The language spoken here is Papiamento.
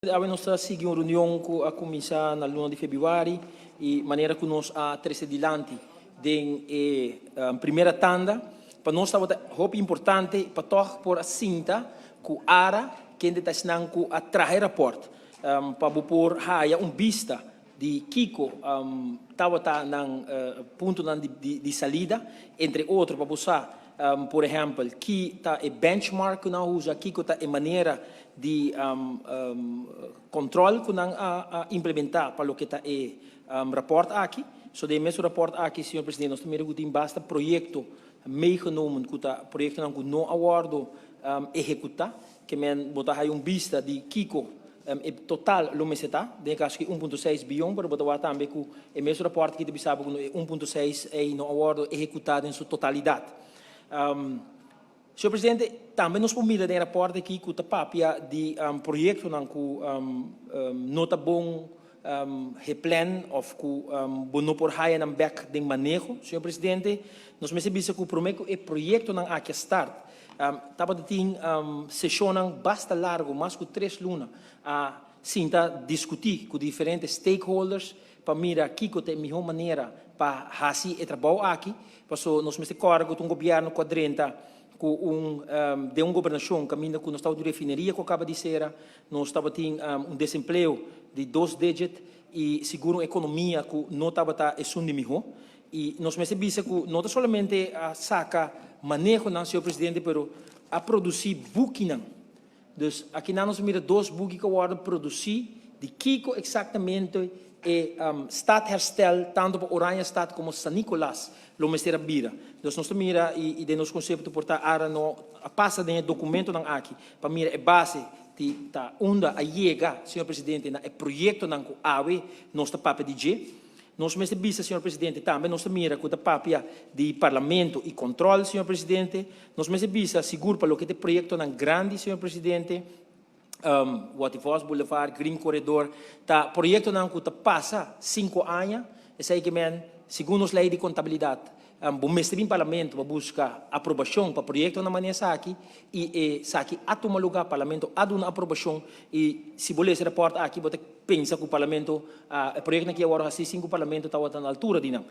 Awe nos ta sigui un reunion ku a kuminsá na luna di febrüari i manera ku nos a trese dilanti den e primera tanda, pa nos tabata hopi importante pa tòg por a sinta ku ARA, kende ta esnan ku a traha e rapòrt, pa bo por haya un bista di kiko tabata nan puntonan di salida, entre otro pa bo sa, por ehèmpel, ki ta e benchmark ku nan a usa, kiko ta e manera di kòntròl ku nan a implementá pa loke ta e rapòrt aki. So den e mesun rapòrt aki, señor presidente, nos ta mira ku tin basta proyekto meegenomen ku ta proyektonan ku no a wòrdu ehekutá, ke men bo ta haya un bista di kiko e total lo mester ta, den e kaso aki 1.6 biyon, pero bo ta wak tambe ku e mesun rapòrt aki ta bisa bo ku e 1.6 ei no a wòrdu ehekutá den su totalidat. Señor Presidente, tambe nos por mira den e rapòrt aki ku ta papia di proyektonan ku no ta bon geplan òf ku bo no por haya nan bèk den maneho. Señor Presidente, nos mester bisa ku promé ku e proyektonan aki a start, tabata tin seshonnan basta largu, mas ku 3 luna, a sinta diskutí ku diferente stakeholders pa mira kiko ta e mihó manera pa hasi e trabou aki. Paso nos mester kòrda ku ta un gobièrnu ku a drenta ku un den un gobernashon kaminda ku nos tabata un refineria ku a kaba di sera, nos tabatin un desempleo di dos digit i sigur un ekonomia ku no tabata esun di mihó. I nos mester bisa ku no ta solamente a saka manehonan, señor presidente, pero a produsí bukinan. Dus akinan nos a mira dos buki ku a wòrdu produsí di kiko eksaktamente e stadherstel tantu pa Oranjestad komo San Nicolas lo mester a bira. Dus nos ta mira i den nos konsepto por ta ara no a pasa den e dokumentonan aki pa mira e base di ta unda a yega, señor presidente, na e proyektonan ku awe nos ta papia di dje. Nos mester bisa, señor presidente, tambe nos ta mira ku ta papia di parlamento i kòntròl, señor presidente. Nos mester bisa sigur pa loke ta e proyektonan grandi, señor presidente, Watty Vos Boulevard, Green Corridor, ta proyektonan ku ta pasa 5 aña. Esei ke men, segun nos lei di kontabilidat, bo mester bin parlamento pa buska aprobashon pa proyektonan manera esaki i esaki a tuma lugá, parlamento a duna aprobashon i si bo lesa e rapòrt aki bo ta pensa ku parlamento, e proyektonan aki a wòrdu hasi sin ku parlamento tabata na altura di nan.